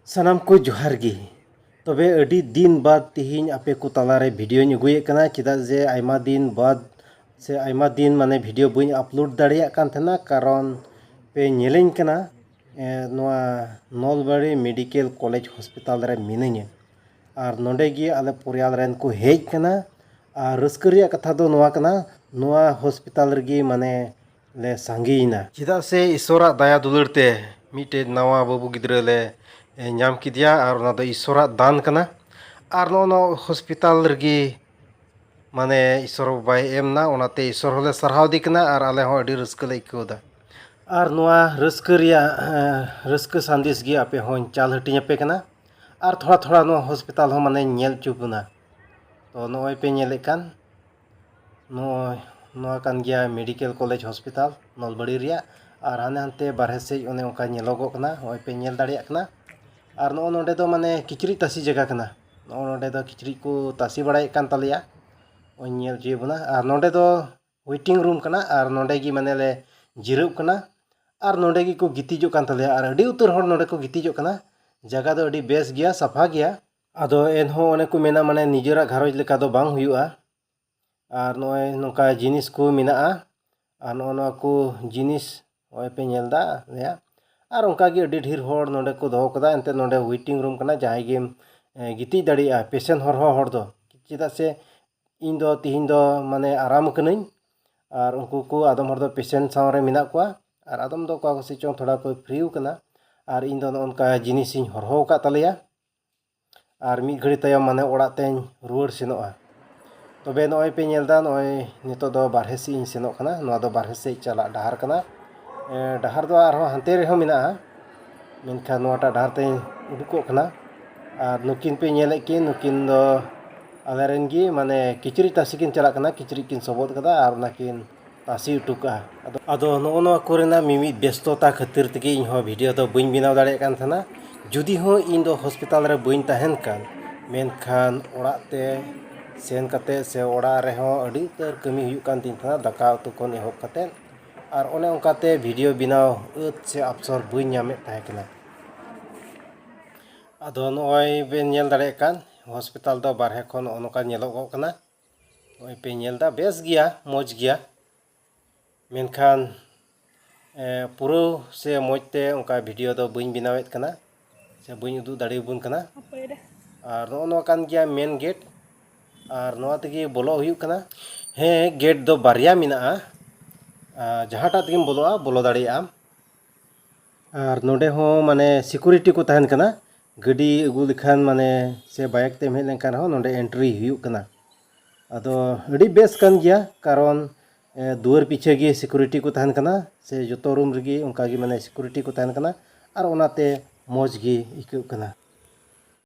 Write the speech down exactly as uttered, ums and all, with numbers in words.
ᱥᱟᱱᱟᱢ ᱠᱚ ᱡᱚᱦᱟᱨ ᱜᱮ᱾ ᱛᱚᱵᱮ ᱟᱹᱰᱤ ᱫᱤᱱ ᱵᱟᱫᱽ ᱛᱮᱦᱮᱧ ᱟᱯᱮ ᱠᱚ ᱛᱟᱞᱟᱨᱮ ᱵᱷᱤᱰᱤᱭᱳᱧ ᱟᱹᱜᱩᱭᱮᱫ ᱠᱟᱱᱟ, ᱪᱮᱫᱟᱜ ᱡᱮ ᱟᱭᱢᱟ ᱫᱤᱱ ᱵᱟᱫᱽ ᱥᱮ ᱟᱭᱢᱟ ᱫᱤᱱ ᱢᱟᱱᱮ ᱵᱷᱤᱰᱤᱭᱳ ᱵᱟᱹᱧ ᱟᱯᱞᱳᱰ ᱫᱟᱲᱮᱭᱟᱜ ᱠᱟᱱ ᱛᱟᱦᱮᱱᱟ, ᱠᱟᱨᱚᱱ ᱯᱮ ᱧᱮᱞᱮᱧ ᱠᱟᱱᱟ, ᱮ, ᱱᱚᱣᱟ ᱱᱚᱞᱵᱟᱲᱤ ᱢᱮᱰᱤᱠᱮᱞ ᱠᱚᱞᱮᱡᱽ ᱦᱚᱥᱯᱤᱴᱟᱞ ᱨᱮ ᱢᱤᱱᱟᱹᱧᱟ᱾ ᱟᱨ ᱱᱚᱰᱮ ᱜᱮ ᱟᱞᱮ ᱯᱚᱨᱤᱭᱟᱞ ᱨᱮᱱ ᱠᱚ ᱦᱮᱡ ᱠᱟᱱᱟ᱾ ᱟᱨ ᱨᱟᱹᱥᱠᱟᱹ ᱨᱮᱭᱟᱜ ᱠᱟᱛᱷᱟ ᱫᱚ ᱱᱚᱣᱟ ᱠᱟᱱᱟ, ᱱᱚᱣᱟ ᱦᱚᱥᱯᱤᱴᱟᱞ ᱨᱮᱜᱮ ᱢᱟᱱᱮ ᱞᱮ ᱥᱟᱸᱜᱮᱭᱮᱱᱟ᱾ ᱪᱮᱫᱟᱜ ᱥᱮ ᱤᱥᱚᱨᱟᱜ ᱫᱟᱭᱟ ᱫᱩᱞᱟᱹᱲ ᱛᱮ ᱢᱤᱫᱴᱮᱡ ᱱᱟᱣᱟ ᱵᱟᱹᱵᱩ ᱜᱤᱫᱽᱨᱟᱹ ᱞᱮ, ᱮ, ᱧᱟᱢ ᱠᱮᱫᱮᱭᱟ, ᱟᱨ ᱚᱱᱟ ᱫᱚ ᱤᱥᱚᱨᱟᱜ ᱫᱟᱱ ᱠᱟᱱᱟ᱾ ᱟᱨ ᱱᱚᱜᱼᱚ ᱱᱚᱣᱟ ᱦᱚᱥᱯᱤᱴᱟᱞ ᱨᱮᱜᱮ ᱢᱟᱱᱮ ᱤᱥᱚᱨ ᱵᱟᱵᱟᱭ ᱮᱢ ᱮᱱᱟ, ᱚᱱᱟᱛᱮ ᱤᱥᱚᱨ ᱦᱚᱸᱞᱮ ᱥᱟᱨᱦᱟᱣ ᱫᱮ ᱠᱟᱱᱟ ᱟᱨ ᱟᱞᱮ ᱦᱚᱸ ᱟᱹᱰᱤ ᱨᱟᱹᱥᱠᱟᱹ ᱞᱮ ᱟᱹᱭᱠᱟᱹᱣ ᱮᱫᱟ᱾ ᱟᱨ ᱱᱚᱣᱟ ᱨᱟᱹᱥᱠᱟᱹ ᱨᱮᱭᱟᱜ, ᱮ, ᱨᱟᱹᱥᱠᱟᱹ ᱥᱟᱸᱫᱮᱥ ᱜᱮ ᱟᱯᱮ ᱦᱚᱸᱧ ᱪᱟᱞ ᱦᱟᱹᱴᱤᱧ ᱟᱯᱮ ᱠᱟᱱᱟ᱾ ᱟᱨ ᱛᱷᱚᱲᱟ ᱛᱷᱚᱲᱟ ᱱᱚᱣᱟ ᱦᱚᱥᱯᱤᱴᱟᱞ ᱦᱚᱸ ᱢᱟᱱᱮᱧ ᱧᱮᱞ ᱦᱚᱪᱚ ᱵᱚᱱᱟ᱾ ᱛᱚ ᱱᱚᱜᱼᱚᱭ ᱯᱮ ᱧᱮᱞᱮᱫ ᱠᱟᱱ, ᱱᱚᱜᱼᱚᱭ ᱱᱚᱣᱟ ᱠᱟᱱ ᱜᱮᱭᱟ ᱢᱮᱰᱤᱠᱮᱞ ᱠᱚᱞᱮᱡᱽ ᱦᱚᱥᱯᱤᱴᱟᱞ ᱱᱚᱞᱵᱟᱲᱤ ᱨᱮᱭᱟᱜ᱾ ᱟᱨ ᱦᱟᱱᱮ ᱦᱟᱱᱛᱮ ᱵᱟᱨᱦᱮ ᱥᱮᱫ ᱚᱱᱮ ᱚᱱᱠᱟ ᱧᱮᱞᱚᱜᱚᱜ ᱠᱟᱱᱟ, ᱱᱚᱜᱼᱚᱭ ᱯᱮ ᱧᱮᱞ ᱫᱟᱲᱮᱭᱟᱜ ᱠᱟᱱᱟ᱾ ᱟᱨ ᱱᱚᱜᱼᱚ ᱱᱚᱰᱮ ᱫᱚ ᱢᱟᱱᱮ ᱠᱤᱪᱨᱤᱡ ᱛᱟᱥᱮ ᱡᱟᱭᱜᱟ ᱠᱟᱱᱟ᱾ ᱱᱚᱜᱼᱚ ᱱᱚᱰᱮ ᱫᱚ ᱠᱤᱪᱨᱤᱡ ᱠᱚ ᱛᱟᱥᱮ ᱵᱟᱲᱟᱭᱮᱫ ᱠᱟᱱ ᱛᱟᱞᱮᱭᱟ, ᱚᱧ ᱧᱮᱞ ᱦᱚᱪᱚᱭᱮᱫ ᱵᱚᱱᱟ᱾ ᱟᱨ ᱱᱚᱰᱮ ᱫᱚ ᱣᱮᱴᱤᱝ ᱨᱩᱢ ᱠᱟᱱᱟ, ᱟᱨ ᱱᱚᱰᱮ ᱜᱮ ᱢᱟᱱᱮ ᱞᱮ ᱡᱤᱨᱟᱹᱜ ᱠᱟᱱᱟ᱾ ᱟᱨ ᱱᱚᱰᱮ ᱜᱮᱠᱚ ᱜᱤᱛᱤᱡᱚᱜ ᱠᱟᱱ ᱛᱟᱞᱮᱭᱟ, ᱟᱨ ᱟᱹᱰᱤ ᱩᱛᱟᱹᱨ ᱦᱚᱲ ᱱᱚᱰᱮ ᱠᱚ ᱜᱤᱛᱤᱡᱚᱜ ᱠᱟᱱᱟ᱾ ᱡᱟᱭᱜᱟ ᱫᱚ ᱟᱹᱰᱤ ᱵᱮᱥ ᱜᱮᱭᱟ, ᱥᱟᱯᱷᱟ ᱜᱮᱭᱟ᱾ ᱟᱫᱚ ᱮᱱᱦᱚᱸ ᱚᱱᱮ ᱠᱚ ᱢᱮᱱᱟ, ᱢᱟᱱᱮ ᱱᱤᱡᱮᱨᱟᱜ ᱜᱷᱟᱨᱚᱸᱡᱽ ᱞᱮᱠᱟ ᱫᱚ ᱵᱟᱝ ᱦᱩᱭᱩᱜᱼᱟ᱾ ᱟᱨ ᱱᱚᱜᱼᱚᱭ ᱱᱚᱝᱠᱟ ᱡᱤᱱᱤᱥ ᱠᱚ ᱢᱮᱱᱟᱜᱼᱟ᱾ ᱟᱨ ᱱᱚᱜᱼᱚ ᱱᱚᱣᱟ ᱠᱚ ᱡᱤᱱᱤᱥ ᱱᱚᱜᱼᱚᱭ ᱯᱮ ᱧᱮᱞ ᱮᱫᱟ ᱟᱞᱮᱭᱟᱜ᱾ ᱟᱨ ᱚᱱᱠᱟ ᱜᱮ ᱟᱹᱰᱤ ᱰᱷᱮᱨ ᱦᱚᱲ ᱱᱚᱰᱮ ᱠᱚ ᱫᱚᱦᱚ ᱠᱟᱫᱟ᱾ ᱮᱱᱛᱮᱫ ᱱᱚᱰᱮ ᱣᱮᱴᱤᱝ ᱨᱩᱢ ᱠᱟᱱᱟ, ᱡᱟᱦᱟᱸᱭ ᱜᱮᱢ, ᱮ, ᱜᱤᱛᱤᱡ ᱫᱟᱲᱮᱭᱟᱜᱼᱟ, ᱯᱮᱥᱮᱱᱴ ᱦᱚᱨᱦᱚ ᱦᱚᱲ ᱫᱚ᱾ ᱪᱮᱫᱟᱜ ᱥᱮ ᱤᱧ ᱫᱚ ᱛᱤᱦᱤᱧ ᱫᱚ ᱢᱟᱱᱮ ᱟᱨᱟᱢ ᱠᱟᱹᱱᱟᱹᱧ, ᱟᱨ ᱩᱱᱠᱩ ᱠᱚ ᱟᱫᱚᱢ ᱦᱚᱲ ᱫᱚ ᱯᱮᱥᱮᱱᱴ ᱥᱟᱶ ᱨᱮ ᱢᱮᱱᱟᱜ ᱠᱚᱣᱟ, ᱟᱨ ᱟᱫᱚᱢ ᱫᱚ ᱚᱠᱟ ᱠᱚ ᱥᱮᱫ ᱪᱚᱝ ᱛᱷᱚᱲᱟ ᱠᱚ ᱯᱷᱨᱤ ᱠᱟᱱᱟ᱾ ᱟᱨ ᱤᱧ ᱫᱚ ᱱᱚᱜᱼᱚ ᱱᱚᱝᱠᱟ ᱡᱤᱱᱤᱥᱤᱧ ᱦᱚᱨᱦᱚ ᱟᱠᱟᱫ ᱛᱟᱞᱮᱭᱟ᱾ ᱟᱨ ᱢᱤᱫ ᱜᱷᱟᱹᱲᱤ ᱛᱟᱭᱚᱢ ᱢᱟᱱᱮ ᱚᱲᱟᱜ ᱛᱮᱧ ᱨᱩᱣᱟᱹᱲ ᱥᱮᱱᱚᱜᱼᱟ᱾ ᱛᱚᱵᱮ ᱱᱚᱜᱼᱚᱭ ᱯᱮ ᱧᱮᱞ ᱮᱫᱟ, ᱱᱚᱜᱼᱚᱭ ᱱᱤᱛᱚᱜ ᱫᱚ ᱵᱟᱨᱦᱮ ᱥᱮᱫ ᱤᱧ ᱥᱮᱱᱚᱜ ᱠᱟᱱᱟ᱾ ᱱᱚᱣᱟ ᱫᱚ ᱵᱟᱨᱦᱮ ᱥᱮᱫ ᱪᱟᱞᱟᱜ ᱰᱟᱦᱟᱨ ᱠᱟᱱᱟ᱾ ᱮ, ᱰᱟᱦᱟᱨ ᱫᱚ ᱟᱨᱦᱚᱸ ᱦᱟᱱᱛᱮ ᱨᱮᱦᱚᱸ ᱢᱮᱱᱟᱜᱼᱟ, ᱢᱮᱱᱠᱷᱟᱱ ᱱᱚᱣᱟᱴᱟᱜ ᱰᱟᱦᱟᱨ ᱛᱮᱧ ᱩᱰᱩᱠᱚᱜ ᱠᱟᱱᱟ᱾ ᱟᱨ ᱱᱩᱠᱤᱱ ᱯᱮ ᱧᱮᱞᱮᱫ ᱠᱤᱱ, ᱱᱩᱠᱤᱱ ᱫᱚ ᱟᱞᱮ ᱨᱮᱱ ᱜᱮ, ᱢᱟᱱᱮ ᱠᱤᱪᱨᱤᱡ ᱛᱟᱥᱮ ᱠᱤᱱ ᱪᱟᱞᱟᱜ ᱠᱟᱱᱟ, ᱠᱤᱪᱨᱤᱡ ᱠᱤᱱ ᱥᱚᱵᱚᱫ ᱠᱟᱫᱟ ᱟᱨ ᱚᱱᱟ ᱠᱤᱱ ᱛᱟᱥᱮ ᱦᱚᱴᱚ ᱠᱟᱜᱼᱟ᱾ ᱟᱫᱚ, ᱟᱫᱚ ᱱᱚᱜᱼᱚ ᱱᱚᱣᱟ ᱠᱚᱨᱮᱱᱟᱜ ᱢᱤᱢᱤᱫ ᱵᱮᱥᱛᱚᱛᱟ ᱠᱷᱟᱹᱛᱤᱨ ᱛᱮᱜᱮ ᱤᱧᱦᱚᱸ ᱵᱷᱤᱰᱤᱭᱳ ᱫᱚ ᱵᱟᱹᱧ ᱵᱮᱱᱟᱣ ᱫᱟᱲᱮᱭᱟᱜ ᱠᱟᱱ ᱛᱟᱦᱮᱱᱟ᱾ ᱡᱩᱫᱤ ᱦᱚᱸ ᱤᱧ ᱫᱚ ᱦᱚᱥᱯᱤᱴᱟᱞ ᱨᱮ ᱵᱟᱹᱧ ᱛᱟᱦᱮᱱ ᱠᱟᱱ, ᱢᱮᱱᱠᱷᱟᱱ ᱚᱲᱟᱜ ᱛᱮ ᱥᱮᱱ ᱠᱟᱛᱮ ᱥᱮ ᱚᱲᱟᱜ ᱨᱮᱦᱚᱸ ᱟᱹᱰᱤ ᱩᱛᱟᱹᱨ ᱠᱟᱹᱢᱤ ᱦᱩᱭᱩᱜ ᱠᱟᱱ ᱛᱤᱧ ᱛᱟᱦᱮᱱᱟ, ᱫᱟᱠᱟ ᱩᱛᱩ ᱠᱷᱚᱱ ᱮᱦᱚᱵ ᱠᱟᱛᱮ᱾ ᱟᱨ ᱚᱱᱮ ᱚᱱᱠᱟᱛᱮ ᱵᱷᱤᱰᱤᱭᱳ ᱵᱮᱱᱟᱣ ᱟᱹᱫ ᱥᱮ ᱚᱯᱥᱚᱨ ᱵᱟᱹᱧ ᱧᱟᱢᱮᱫ ᱛᱟᱦᱮᱸ ᱠᱟᱱᱟ᱾ ᱟᱫᱚ ᱱᱚᱜᱼᱚᱭ ᱵᱮᱱ ᱧᱮᱞ ᱫᱟᱲᱮᱭᱟᱜ ᱠᱟᱱ, ᱦᱚᱥᱯᱤᱴᱟᱞ ᱫᱚ ᱵᱟᱨᱦᱮ ᱠᱷᱚᱱ ᱱᱚᱜᱼᱚ ᱱᱚᱝᱠᱟ ᱧᱮᱞᱚᱜᱚᱜ ᱠᱟᱱᱟ᱾ ᱱᱚᱜᱼᱚᱭ ᱯᱮ ᱧᱮᱞ ᱮᱫᱟ, ᱵᱮᱥ ᱜᱮᱭᱟ, ᱢᱚᱡᱽ ᱜᱮᱭᱟ᱾ ᱢᱮᱱᱠᱷᱟᱱ, ᱮ, ᱯᱩᱨᱟᱹ ᱥᱮ ᱢᱚᱡᱽ ᱛᱮ ᱚᱱᱠᱟ ᱵᱷᱤᱰᱤᱭᱳ ᱫᱚ ᱵᱟᱹᱧ ᱵᱮᱱᱟᱣᱮᱫ ᱠᱟᱱᱟ, ᱥᱮ ᱵᱟᱹᱧ ᱩᱫᱩᱜ ᱫᱟᱲᱮᱭᱟᱵᱚᱱ ᱠᱟᱱᱟ᱾ ᱟᱨ ᱱᱚᱜᱼᱚ ᱱᱚᱣᱟ ᱠᱟᱱ ᱜᱮᱭᱟ ᱢᱮᱱ ᱜᱮᱴ, ᱟᱨ ᱱᱚᱣᱟ ᱛᱮᱜᱮ ᱵᱚᱞᱚᱜ ᱦᱩᱭᱩᱜ ᱠᱟᱱᱟ᱾ ᱦᱮᱸ, ᱜᱮᱴ ᱫᱚ ᱵᱟᱨᱭᱟ ᱢᱮᱱᱟᱜᱼᱟ, ᱟᱨ ᱡᱟᱦᱟᱸᱴᱟᱜ ᱛᱮᱜᱮᱢ ᱵᱚᱞᱚᱜᱼᱟ, ᱵᱚᱞᱚ ᱫᱟᱲᱮᱭᱟᱜᱼᱟᱢ᱾ ᱟᱨ ᱱᱚᱰᱮ ᱦᱚᱸ ᱢᱟᱱᱮ ᱥᱤᱠᱩᱨᱤᱴᱤ ᱠᱚ ᱛᱟᱦᱮᱱ ᱠᱟᱱᱟ, ᱜᱟᱹᱰᱤ ᱟᱹᱜᱩ ᱞᱮᱠᱷᱟᱱ ᱢᱟᱱᱮ ᱥᱮ ᱵᱟᱭᱤᱠ ᱛᱮᱢ ᱦᱮᱡ ᱞᱮᱱᱠᱷᱟᱱ ᱦᱚᱸ ᱱᱚᱰᱮ ᱮᱱᱴᱨᱤ ᱦᱩᱭᱩᱜ ᱠᱟᱱᱟ᱾ ᱟᱫᱚ ᱟᱹᱰᱤ ᱵᱮᱥ ᱠᱟᱱ ᱜᱮᱭᱟ, ᱠᱟᱨᱚᱱ, ᱮ, ᱫᱩᱣᱟᱹᱨ ᱯᱤᱪᱷᱟᱹ ᱜᱮ ᱥᱤᱠᱩᱨᱤᱴᱤ ᱠᱚ ᱛᱟᱦᱮᱱ ᱠᱟᱱᱟ, ᱥᱮ ᱡᱚᱛᱚ ᱨᱩᱢ ᱨᱮᱜᱮ ᱚᱱᱠᱟ ᱜᱮ ᱢᱟᱱᱮ ᱥᱤᱠᱩᱨᱤᱴᱤ ᱠᱚ ᱛᱟᱦᱮᱱ ᱠᱟᱱᱟ, ᱟᱨ ᱚᱱᱟᱛᱮ ᱢᱚᱡᱽ ᱜᱮ ᱟᱹᱭᱠᱟᱹᱜ ᱠᱟᱱᱟ᱾